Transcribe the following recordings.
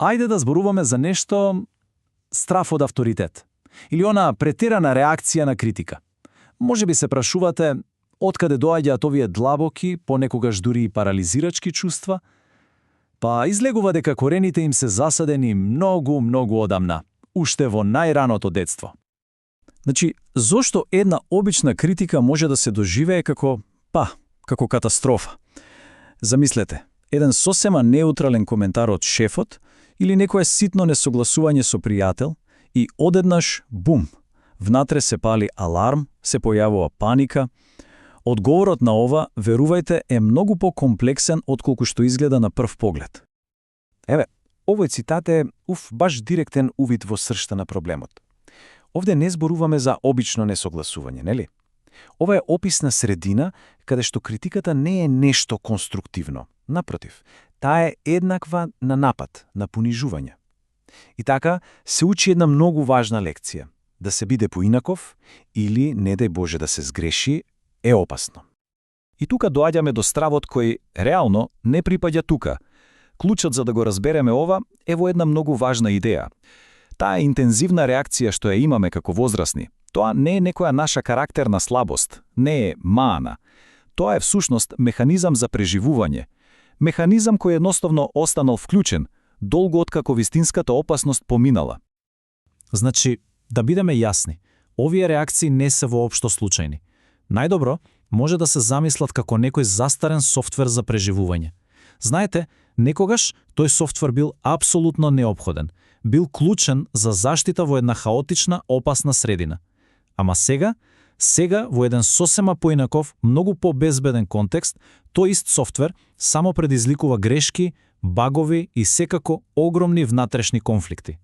Ајде да зборуваме за нешто страф од авторитет. Или она претерана реакција на критика. Може би се прашувате откаде доаѓаат овие длабоки, понекогаш дури и парализирачки чувства? Па излегува дека корените им се засадени многу одамна, уште во најраното детство. Значи, зошто една обична критика може да се доживее како катастрофа? Замислете, еден сосема неутрален коментар од шефот или некое ситно несогласување со пријател и одеднаш, бум, внатре се пали аларм, се појавува паника. Одговорот на ова, верувајте, е многу по-комплексен отколку што изгледа на прв поглед. Еве, овој цитат е баш директен увид во сршта на проблемот. Овде не зборуваме за обично несогласување, нели? Ова е опис на средина каде што критиката не е нешто конструктивно. Напротив, таа е еднаква на напад, на понижување. И така се учи една многу важна лекција. Да се биде поинаков или, не дај Боже да се сгреши, е опасно. И тука доаѓаме до стравот кој реално не припаѓа тука. Клучот за да го разбереме ова е во една многу важна идеја. Таа интензивна реакција што ја имаме како возрасни, тоа не е некоја наша карактерна слабост, не е мана. Тоа е всушност механизам за преживување. Механизам кој едноставно останал вклучен, долго откако вистинската опасност поминала. Значи, да бидеме јасни, овие реакции не се воопшто случајни. Најдобро може да се замислат како некој застарен софтвер за преживување. Знаете, некогаш тој софтвер бил апсолутно неопходен, бил клучен за заштита во една хаотична, опасна средина. Ама сега во еден сосема поинаков, многу по-безбеден контекст, тој ист софтвер само предизвикува грешки, багови и секако огромни внатрешни конфликти.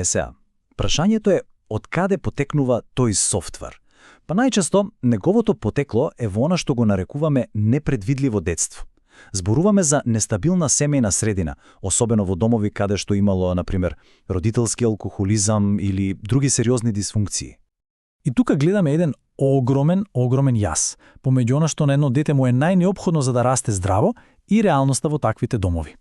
Сега, прашањето е од каде потекнува тој софтвер? Па најчесто неговото потекло е во она што го нарекуваме непредвидливо детство. Зборуваме за нестабилна семејна средина, особено во домови каде што имало, например, родителски алкохолизам или други сериозни дисфункции. И тука гледаме еден огромен јас, помеѓу она што на едно дете му е најнеопходно за да расте здраво и реалноста во таквите домови.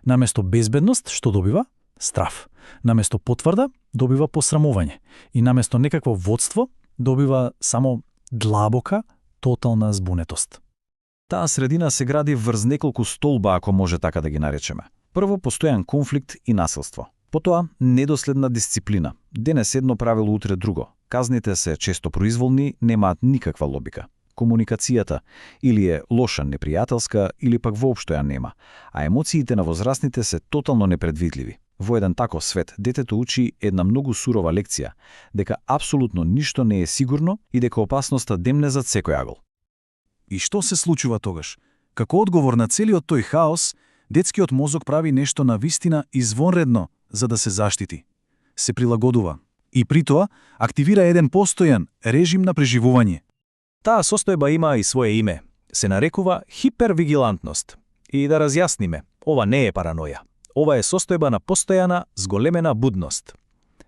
Наместо безбедност, што добива? Страф. Наместо потврда, добива посрамување. И наместо некакво водство, добива само длабока, тотална збунетост. Таа средина се гради врз неколку столба, ако може така да ги наречеме. Прво, постојан конфликт и насилство. Потоа, недоследна дисциплина. Денес едно правило, утре друго. Казните се често произволни, немаат никаква логика. Комуникацијата или е лоша, непријателска, или пак воопшто ја нема, а емоциите на возрастните се тотално непредвидливи. Во еден таков свет, детето учи една многу сурова лекција, дека апсолутно ништо не е сигурно и дека опасноста демне зад секој агол. И што се случува тогаш? Како одговор на целиот тој хаос, детскиот мозок прави нешто на вистина извонредно за да се заштити. Се прилагодува. И при тоа активира еден постојан режим на преживување. Таа состојба има и свое име. Се нарекува хипервигилантност. И да разјасниме, ова не е параноја. Ова е состојба на постојана зголемена будност.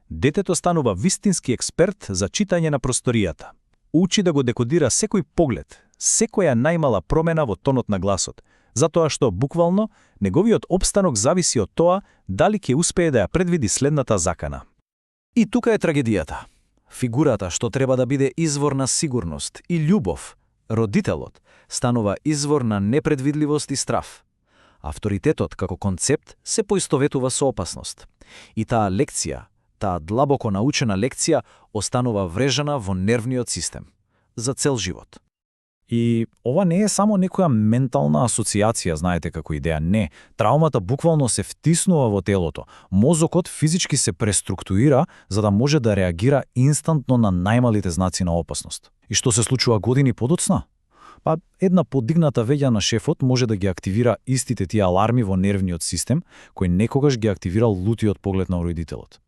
Детето станува вистински експерт за читање на просторијата. Учи да го декодира секој поглед, секоја најмала промена во тонот на гласот, затоа што буквално неговиот опстанок зависи од тоа дали ќе успее да ја предвиди следната закана. И тука е трагедијата. Фигурата што треба да биде извор на сигурност и љубов, родителот, станува извор на непредвидливост и страф. Авторитетот како концепт се поистоветува со опасност. И таа лекција, таа длабоко научена лекција останува врежана во нервниот систем за цел живот. И ова не е само некоја ментална асоциација, знаете, како идеја. Не, траумата буквално се втиснува во телото. Мозокот физички се преструктурира за да може да реагира инстантно на најмалите знаци на опасност. И што се случува години подоцна? Па една подигната веќа на шефот може да ги активира истите тие аларми во нервниот систем, кој некогаш ги активирал лутиот поглед на родителот.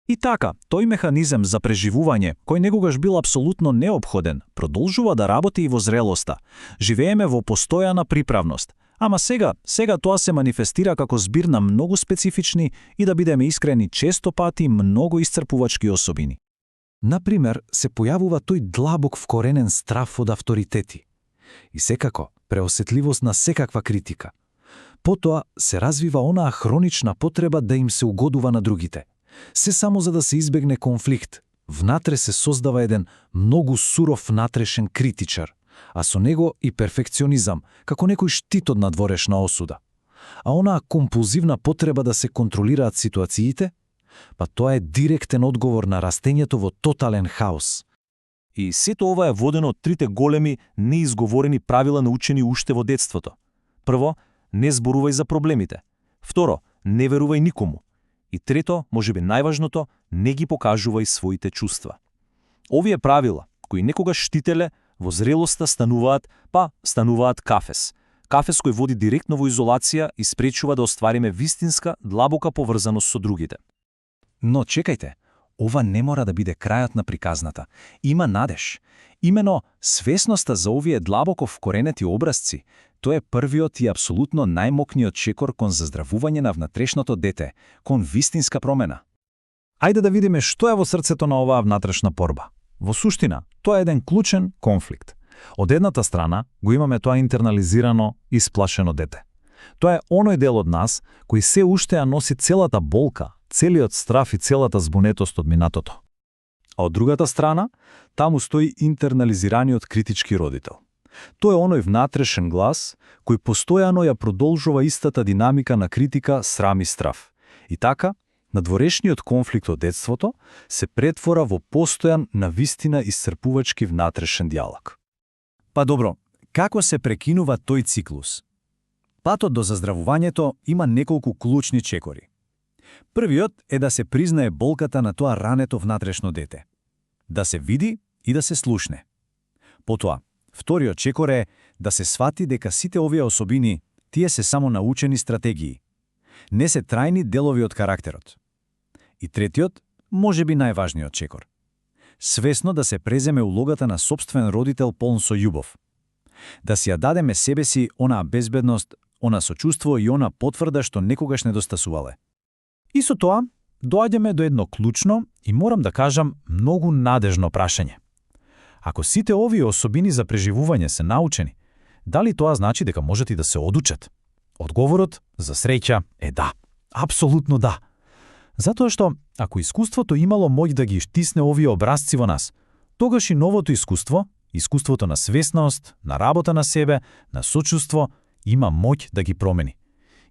И така, тој механизм за преживување, кој некогаш бил апсолутно неопходен, продолжува да работи и во зрелоста. Живееме во постојана приправност. Ама сега тоа се манифестира како збир на многу специфични и, да бидеме искрени, често пати многу исцрпувачки особини. Например, се појавува тој длабок вкоренен страф од авторитети. И секако, преосетливост на секаква критика. Потоа се развива онаа хронична потреба да им се угодува на другите. Се само за да се избегне конфликт. Внатре се создава еден многу суров внатрешен критичар, а со него и перфекционизам, како некој штит од надворешна осуда. А онаа компулзивна потреба да се контролираат ситуациите, па тоа е директен одговор на растењето во тотален хаос. И сето ова е водено од трите големи неизговорени правила научени уште во детството. Прво, не зборувај за проблемите. Второ, не верувај никому. И трето, можеби најважното, не ги покажувај своите чувства. Овие правила, кои некогаш штителе, во зрелоста стануваат кафес. Кафес кој води директно во изолација и спречува да оствариме вистинска, длабока поврзаност со другите. Но чекајте, ова не мора да биде крајот на приказната. Има надеж. Имено свесноста за овие длабоко вкоренети образци, тоа е првиот и апсолутно најмокниот чекор кон заздравување на внатрешното дете, кон вистинска промена. Ајде да видиме што е во срцето на оваа внатрешна борба. Во суштина, тоа е еден клучен конфликт. Од едната страна го имаме тоа интернализирано и сплашено дете. Тоа е оној дел од нас кој се уште ја носи целата болка, целиот страф и целата збунетост од минатото. А од другата страна, таму стои интернализираниот критички родител. Тоа е оној внатрешен глас кој постојано ја продолжува истата динамика на критика, срам и страф. И така, надворешниот конфликт од детството се претвора во постојан навистина исцрпувачки внатрешен диалог. Па добро, како се прекинува тој циклус? Патот до заздравувањето има неколку клучни чекори. Првиот е да се признае болката на тоа рането внатрешно дете. Да се види и да се слушне. Потоа, вториот чекор е да се свати дека сите овие особини, тие се само научени стратегии. Не се трајни делови од карактерот. И третиот, можеби најважниот чекор. Свесно да се преземе улогата на сопствен родител полн со љубов. Да си ја дадеме себе си онаа безбедност, она сочувство и она потврда што некогаш недостасувале. И со тоа, доаѓаме до едно клучно и морам да кажам многу надежно прашање. Ако сите овие особини за преживување се научени, дали тоа значи дека можат и да се одучат? Одговорот, за среќа, е да. Апсолутно да. Затоа што, ако искуството имало моќ да ги штисне овие образци во нас, тогаш и новото искуство, искуството на свесност, на работа на себе, на сочувство, има моќ да ги промени.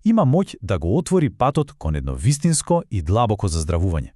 Има моќ да го отвори патот кон едно вистинско и длабоко заздравување.